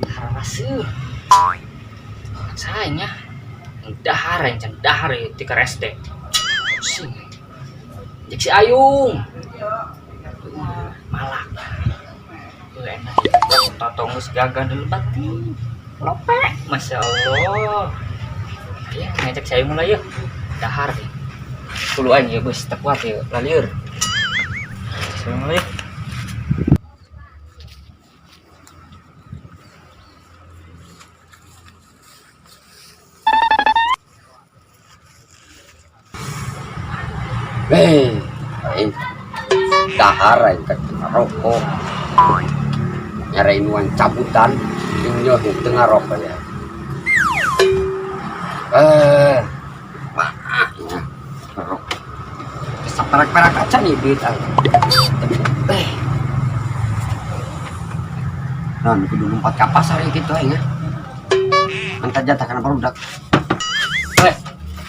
Haraseuh. Sayangnya dahar yang can dahar ya tikar SD. Pusing. Jek si Ayung. Malak. Enak. Tatong geus gagah di lebat. Lope, Masya Allah. Ya, ngajak si Ayung lah ya. Dahar. Tuluan ya, bos, tak kuat ya, lalieur. Si Ayung lah ya. Hei, aing dahar aing ka rokok. Nyarain uang cabutan jeung nyoh teu ngarokok ya. Mah nya rokok. Saperak-perak aja nih duit aing. Eh. Nah, kudu lompat ka pasar ya gitu aing. Antar jatah kana barudak. Weh,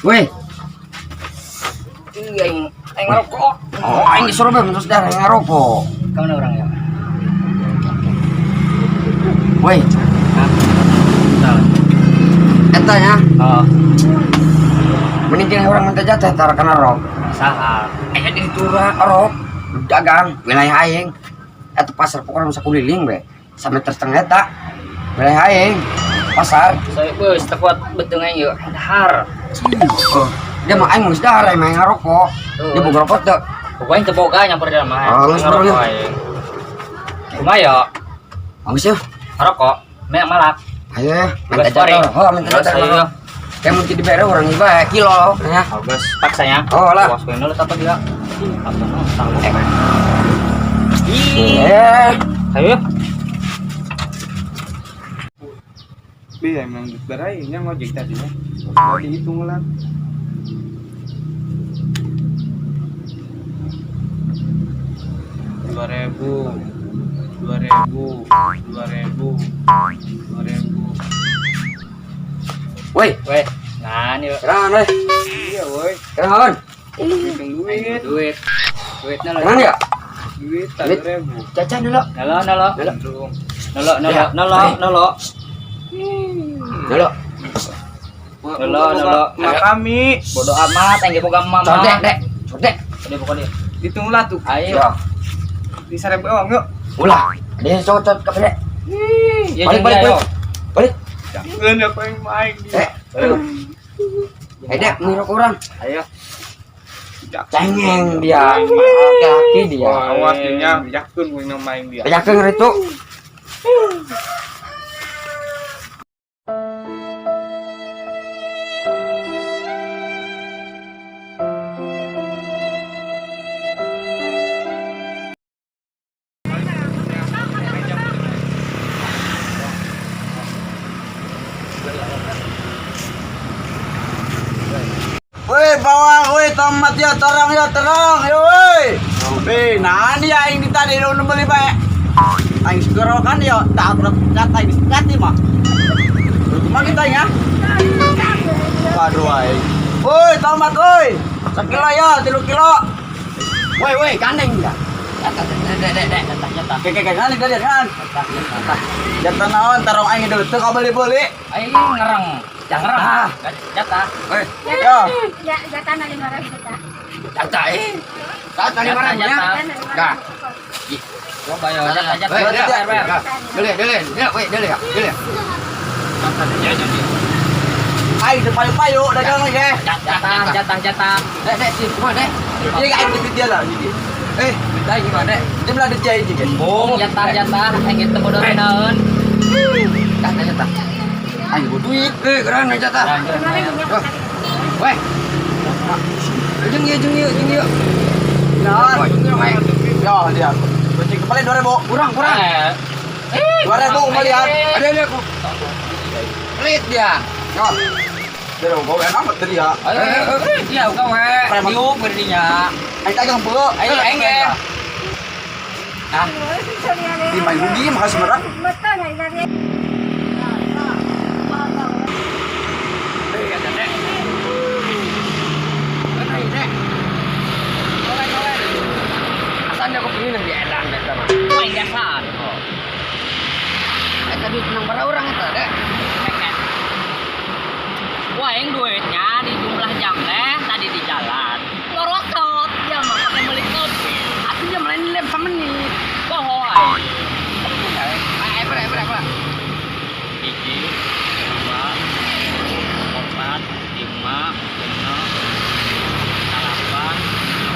Weh, iya aing aing ngerokok. oh aing disuruh bae terus darah ngarokok. Kamu orang ya? Weh, Hah? eta nya Oh, mending orang minta jatah tara kana rok. saha. Aya di ditu rok dagang wilayah aing. Eta pasar pokoknya masa kuliling we. Sameter setengah eta wilayah aing pasar. Saya bos, tak kuat betul aing yuk. Dahar. Oh, dia mah aing geus dahar aing mah ngarokok. Dia boga rokok teu. Pokoknya teu boga nyamper dalam mah. Oh, geus Ngerokok bener. aing. Kumaha ya? Geus ya. Ngerokok, mek malak. Ayo ya, minta Geus sorry. jatah. Oh, minta Geus, jatah. ayo. Kayak mungkin dibere orang iba kilo ya. Oh, geus paksanya. Oh, lah. Awas we apa dia. Apa no, tahu. Ih, Eh, ayo. Bi, emang duit berai nya ngojek tadinya. Udah dihitung lah. 2.000, 2.000, 2.000, 2.000. woi, Weh, nah ini kerangan weh. Iya, woi. Kerangan. Hitung duit, duit. Duitnya lo. Kerangan ya? duit 2.000. Caca dulu. Nalo, nalo. Nalo. Nalo, nalo, Ya. nalo, nalo. Dulu. Nalo, nalo. Mak kami. Bodoh amat, aing ge boga mama. Codek, Dek. Codek. Dia pokoknya. Hitung lah tuh. Ayo. Ya. Di 1.000 uang yuk. Ulah. Dia cocot ke Dek. Ya, Balik, balik, balik. Balik. Jangan aku yang main dia. Eh, eh, Dek, ngirok orang. Ayo. Cengeng dia. Laki-laki dia. Wah, awas dia yakin gue yang main dia. Yakin itu. Woi, bawang, woi, tomat ya, terang ya, terang, ya, woi. Woi, nah ini aing di tadi lu beli bae. Aing segera kan ya, tak cat aing cat mah. Cuma kita ya. Waduh aing. Woi, tomat woi. Sekilo ya, 3 kilo. Woi, woi, gandeng dia. Dek, dek, dek, dek. Jatah, Oke, oke, kan lihat kan. jatah. Jatah naon tarong aing dulu teu kau beli-beli. Aing ngereng. Jangan ngereng. Ah. Jatah. Woi, Ya. Ya, jatah na 500 juta. jatah eh. Jatah lima ribu ya. Dah. Coba ya, jatah, jatah. Woi, dek. Bayar, bayar. Dele, dele, dele, woi, dele ya, dele. Aing teu payu-payu dagang lagi. Jatah, jatah, jatah. Dek, dek, sini, cuma dek. Ini aing di dia lah ini. Eh, minta gimana, dek? Dia belah di dia ini. Bung, jatah, jatah. Aing teu bodoh naon. Jatah, jatah. Ayo, gua duit. Eh, keren jatah. Weh. Jeung ieu, jeung ieu, jeung ieu. Nah, Woi, jeung ieu, weh. ya dia. Kucing kepala 2.000. Kurang, kurang. Eh, 2.000 kembalian. Ada ada aku. Pelit dia. Yo. 2.000 bawa enak amat tadi ya. Ayo, ayo, iya, buka we. Diuk berdirinya. Aing dagang beuh. Ayo, aing ge. Ah, Di main rugi makasih merah. Betul ya, dari. Eh, ada dek. Mana ini, dek? Asalnya aku pengen di edan dek sama. aing biasa. Eta Eta duit menang bara urang eta, Dek. Keket. Wah, yang duitnya di jumlah jam teh tadi di jalan. Ngorosot, dia mah pakai beli kopi. Atuh jam lain lem samenit. Bohong aing. Ayo, bere, bere, bere. 1, 2, 4, 5, 6, 8,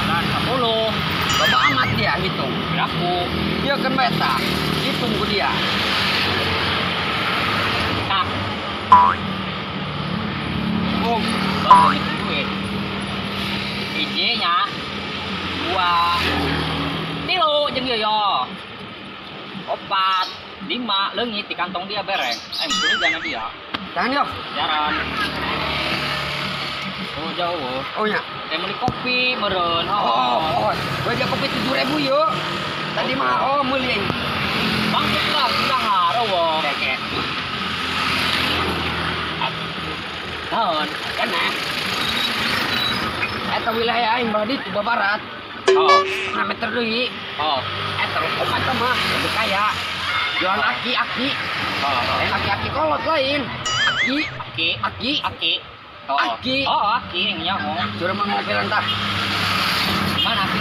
9, 10. Bapak amat dia hitung. Berapa? Dia kan beta. Hitung ku dia. Tak. Bung. Baru hitung duit. Hijinya 2, 3 jeung ieu yo. 4, 5 leungit di kantong dia bereng. Curiga na dia. Jangan yo. Jaran. Oh jauh. Oh nya. Beli kopi meureun. Oh, oh, oh. Gua dia kopi 7.000 yo. Tadi mah oh meuli. Bangkit lah, dahar eueuh. Keke. Naon? Kena. Eta wilayah aing belah ditu Barat. Oh, 6 meter deui. oh. Eta opat mah lebih kaya. Jualan aki-aki. Oh, oh. Lain aki-aki kolot lain. Aki, Aki, aki, aki. Oh. Aki. Oh, aki yang nyaho. Suruh mah ngopelan tah. Mana aki?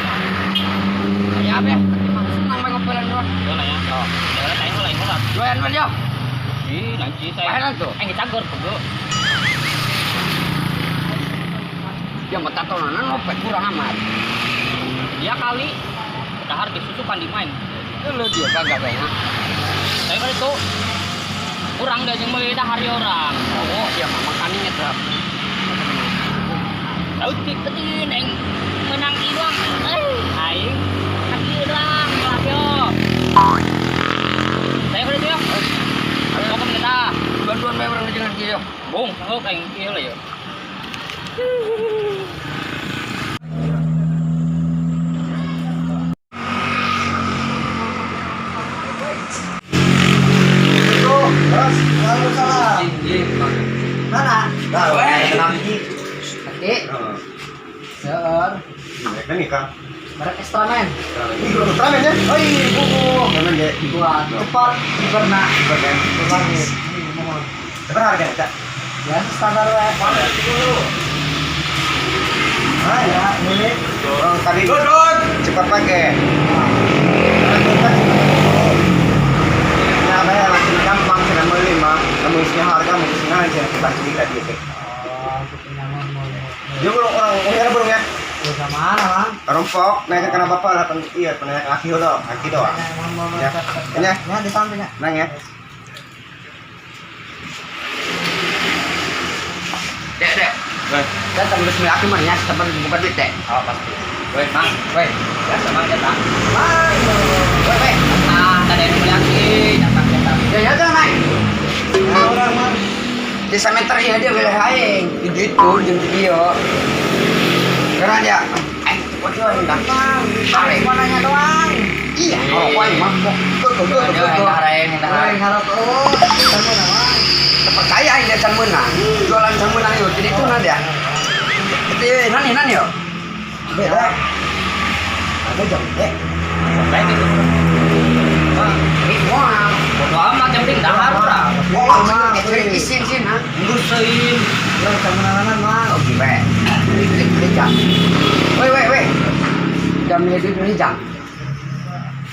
Ya be, aki mah senang mah ngopelan doang. Boleh ya. Oh. Boleh tanya mulai mulai. Jualan mah dia. Ih, nanti saya. Pahelan tuh. Cager kudu. Dia mah tatonan ngopet kurang amat. Dia kali dahar disusukan di main. Lu dia gagah kayaknya. Saya kali itu kurang dia jeung meuli dahar orang. Oh, dia mah makannya terap. Tahu penting aing menang ieu doang. Aing kaki doang lah yo. Saya kali itu ya. Ayo ngomong kita. Dua-duaan bae urang jeung kieu. Bung, sanggup aing kieu lah yo. Tuh, terus Waalaikumsalam. Mana? Weh. Oke. Seur. Mereka nih Kang. Merek Extraman. Ih, Ultraman ya? Oh iya, buku. Ultraman ya. Buat cepat, pernah. Ultraman. Berwarna. Mohon. Berapa harga Cak? Ya standar wae. Ah ya, ini. Oh, kali. Cepat pakai. Nah, apa ya, makin gampang sudah beli mah. Namun harga mungkin sengaja kita beli tadi itu. Oh, gitu nyaman mau. Dia belum orang, oh ya belum ya? Ya sama mana, Bang? Rompok, naik karena bapak lah, iya, pernah kaki doang, kaki doang. Ya, ini ya, Ya, di sampingnya. nang ya. Dek, dek. Datang geus milih aki mah nya teman buka duit dek. Oh, pasti. Weh, Mang, weh. Biasa Mang datang. Weh, weh. Ah, tadi yang beli aki, datang datang. Ya ya tuh naik. Ya orang mah. Di meter iya dia wilayah aing. Di ditu jeung di dieu. Karena dia kuat aing dah. Bang, mananya doang. Iya, kalau aing mah. Tuh tuh tuh tuh. Dahar aing, dahar. Aing harap terus. Sama Bang. Percaya aing dia can meunang. Jualan can meunang yo. Jadi itu nah dia. Itu nani nani yo. Beda. Ada jam dek. Baik itu. Ini moal. Bodo amat yang penting dahar urang. Moal ceri isin sin ha. Ngurusin. Urang sama Mang. Oke, weh. Beli beli jam. Weh weh weh. Jam ini beli jam.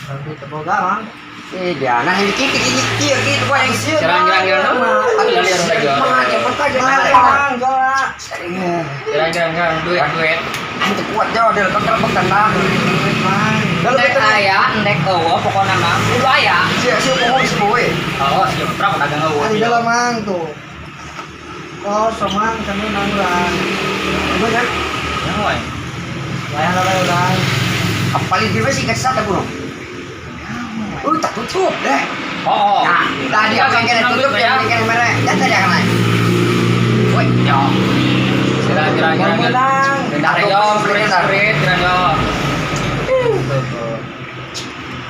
Tapi teboga, Bang. Eh, dia nah ini kita ini kia gitu gua yang sih. Gerang gerang gerang. Mah dia mentah Bang, jangan. Bang, Gerang gerang gerang duit duit. Aing teu kuat jauh dia kan terbang lah. Bang. Ndek aya, ndek eueuh pokona mah kudu aya. Si si bohong si boy. Oh, sieu berapa dagang eueuh. Ada lah, Mang tuh. Kosong, Mang, kami nanggulan. Bener. Ya we. Bayar lah urang. Apalagi dia sih kasih satu gunung. Tak tutup deh. Oh. Nah, tadi aku yang kena tutup ya, yang kena merah. Ya tadi akan naik. Woi, Yo. Gerang gerang gerang. Menang. Dahar yo, sprit sprit gerang yo.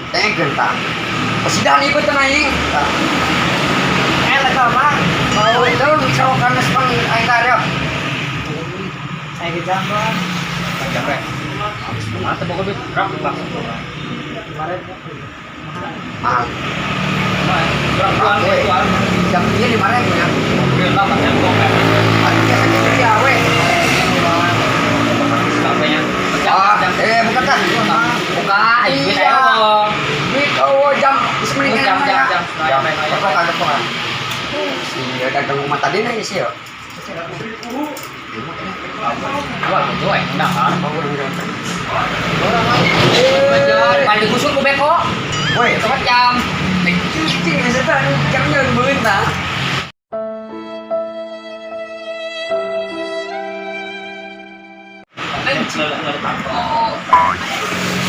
tengok gentang. Pesidan ikut aing. Eh, lah, Mang. Oh, itu bisa karena sepang aing tarik. Saya ke jam, Bang. Capek. Ah, teu boga duit berapa, Bang? Kemarin Mahal. Berapa? Jam ieu 5.000 ya. Mobil lah macam gope. Aduh, biasa gitu ya we. Kapenya. Ah, eh bukan kan? Buka, ayo Iya. saya. Duit oh jam semenit Jam jam jam. Jam. Tokokan tokokan. Si dagang rumah tadi nih sih yo. Wah, gitu aing dahar. Orang Paling digusur ku beko. Woi, Tempat jam. cing bisa tuh jamnya beunta.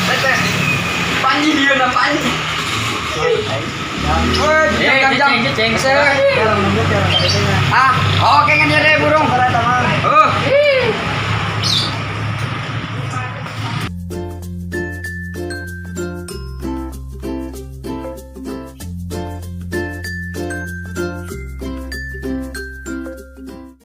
Tete. Panji dia na panji. Woi, jam jam jam. Ceng, ceng, Ah, oke kan dia deh burung.